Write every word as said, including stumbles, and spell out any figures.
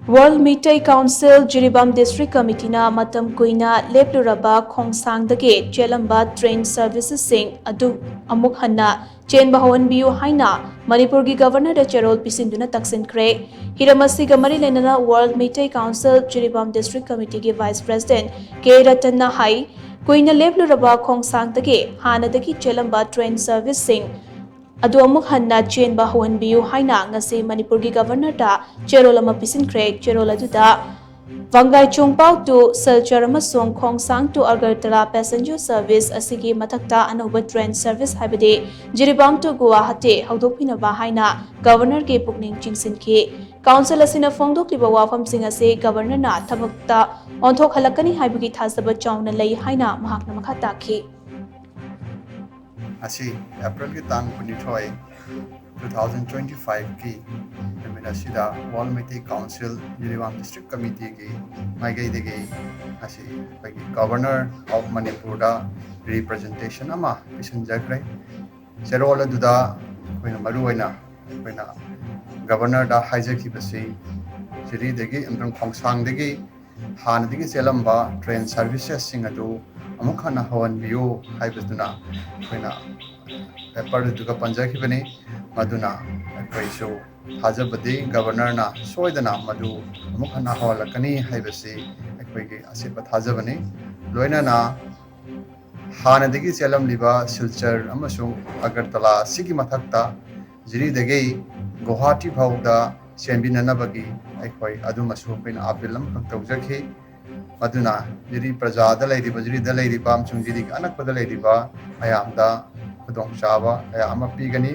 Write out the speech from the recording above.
World Meitei Council Jiribam District Committeeꯅ ꯃꯇꯝ ꯀꯨꯏꯅ ꯂꯦꯞꯂꯨꯔꯕ ꯈꯣꯡꯁꯥꯡꯗꯒꯤ ꯆꯦꯜꯂꯝꯕ train servicesꯁꯤꯡ ꯑꯗꯨ ꯑꯃꯨꯛ ꯍꯟꯅ ꯆꯦꯟꯕ ꯍꯧꯍꯟꯕꯤꯌꯨ ꯍꯥꯏꯅ ꯃꯅꯤꯄꯨꯔꯒꯤ Governorꯗ ꯆꯦꯔꯣꯜ ꯄꯤꯁꯤꯟꯗꯨꯅ ꯇꯛꯁꯤꯟꯈ꯭ꯔꯦ꯫ ꯍꯤꯔꯝ ꯑꯁꯤꯒ ꯃꯔꯤ ꯂꯩꯅꯅ World Meitei Council Jiribam District Committeeꯒꯤ Vice President ꯀꯦ ꯔꯇꯟꯅ ꯍꯥꯏ, ꯀꯨꯏꯅ ꯂꯦꯞꯂꯨꯔꯕ ꯈꯣꯡꯁꯥꯡꯗꯒꯤ ꯍꯥꯟꯅꯗꯒꯤ ꯆꯦꯜꯂꯝꯕ train servicesꯁꯤꯡ ꯑꯗꯨ ꯑꯃꯨꯛ ꯍꯟꯅ ꯆꯦꯟꯕ ꯍꯧꯍꯟꯕꯤꯌꯨ ꯍꯥꯏꯅ ꯉꯁꯤ ꯃꯅꯤꯄꯨꯔꯒꯤ Governorꯗ ꯆꯦꯔꯣꯜ ꯑꯃ ꯄꯤꯁꯤꯟꯈ꯭ꯔꯦ꯫ ꯆꯦꯔꯣꯜ ꯑꯗꯨꯗ Vangaijongpao to Silchar ꯑꯃꯁꯨꯡ Khongsang to Agartala passenger service ꯑꯁꯤꯒꯤ ꯃꯊꯛꯇ ꯑꯅꯧꯕ train service ꯍꯥꯏꯕꯗꯤ Jiribam to Guwahati ꯍꯧꯗꯣꯛꯄꯤꯅꯕ ꯍꯥꯏꯅ Governorꯒꯤ ꯄꯨꯛꯅꯤꯡ ꯆꯤꯡꯁꯤꯟꯈꯤ꯫ Council ꯑꯁꯤꯅ ꯐꯣꯡꯗꯣꯛꯂꯤꯕ ꯋꯥꯐꯝꯁꯤꯡ ꯑꯁꯤ Governorꯅ ꯊꯕꯛꯇ ꯑꯣꯟꯊꯣꯛꯍꯜꯂꯛꯀꯅꯤ ꯍꯥꯏꯕꯒꯤ ꯊꯥꯖꯕ ꯆꯥꯎꯅ ꯂꯩ ꯍꯥꯏꯅ ꯃꯍꯥꯛꯅ ꯃꯈꯥ ꯇꯥꯈꯤ꯫ ꯉꯁꯤ ꯑꯦꯄ꯭ꯔꯤꯜꯒꯤ ꯇꯥꯡ ꯀꯨꯟꯅꯤꯊꯣꯏ, two thousand twenty fiveꯀꯤ ꯅꯨꯃꯤꯠ ꯑꯁꯤꯗ World Meitei Council Jiribam District Committeeꯒꯤ ꯃꯥꯏꯀꯩꯗꯒꯤ ꯉꯁꯤ ꯑꯩꯈꯣꯏꯒꯤ Governor of ꯃꯅꯤꯄꯨꯔꯗ representation ꯑꯃ ꯄꯤꯁꯤꯟꯖꯈ꯭ꯔꯦ꯫ ꯆꯦꯔꯣꯜ ꯑꯗꯨꯗ ꯑꯩꯈꯣꯏꯅ ꯃꯔꯨꯑꯣꯏꯅ ꯑꯩꯈꯣꯏꯅ Governorꯗ ꯍꯥꯏꯖꯈꯤꯕꯁꯤ ꯖꯤꯔꯤꯗꯒꯤ ꯑꯃꯁꯨꯡ ꯈꯣꯡꯁꯥꯡꯗꯒꯤ ꯍꯥꯟꯅꯗꯒꯤ ꯆꯦꯜꯂꯝꯕ train servicesꯁꯤꯡ ꯑꯗꯨ ꯑꯃꯨꯛ ꯍꯟꯅ ꯍꯧꯍꯟꯕꯤꯌꯨ ꯍꯥꯏꯕꯗꯨꯅ ꯑꯩꯈꯣꯏꯅ ꯄꯦꯄꯔꯗꯨꯒ ꯄꯟꯖꯈꯤꯕꯅꯤ꯫ ꯃꯗꯨꯅ ꯑꯩꯈꯣꯏꯁꯨ ꯊꯥꯖꯕꯗꯤ Governorꯅ ꯁꯣꯏꯗꯅ ꯃꯗꯨ ꯑꯃꯨꯛ ꯍꯟꯅ ꯍꯧꯍꯜꯂꯛꯀꯅꯤ ꯍꯥꯏꯕꯁꯤ ꯑꯩꯈꯣꯏꯒꯤ ꯑꯆꯦꯠꯄ ꯊꯥꯖꯕꯅꯤ꯫ ꯂꯣꯏꯅꯅ ꯍꯥꯟꯅꯗꯒꯤ ꯆꯦꯜꯂꯝꯂꯤꯕ ꯁꯤꯜꯆꯔ ꯑꯃꯁꯨꯡ ꯑꯒꯔꯇꯂꯥ ꯑꯁꯤꯒꯤ ꯃꯊꯛꯇ ꯖꯤꯔꯤꯗꯒꯤ ꯒꯨꯋꯥꯍꯥꯇꯤ ꯐꯥꯎꯗ ꯆꯦꯟꯕꯤꯅꯅꯕꯒꯤ ꯑꯩꯈꯣꯏ ꯑꯗꯨꯃꯁꯨ ꯑꯩꯈꯣꯏꯅ ꯑꯥꯄꯤꯜ ꯑꯃꯈꯛ ꯇꯧꯖꯈꯤ꯫ ꯃꯗꯨꯅ ꯖꯤꯔꯤ ꯄ꯭ꯔꯖꯥꯗ ꯂꯩꯔꯤꯕ, ꯖꯤꯔꯤꯗ ꯂꯩꯔꯤꯕ ꯑꯃꯁꯨꯡ ꯖꯤꯔꯤꯒꯤ ꯑꯅꯛꯄꯗ ꯂꯩꯔꯤꯕ ꯃꯌꯥꯝꯗ ꯈꯨꯗꯣꯡꯆꯥꯕ ꯀꯌꯥ ꯑꯃ ꯄꯤꯒꯅꯤ꯫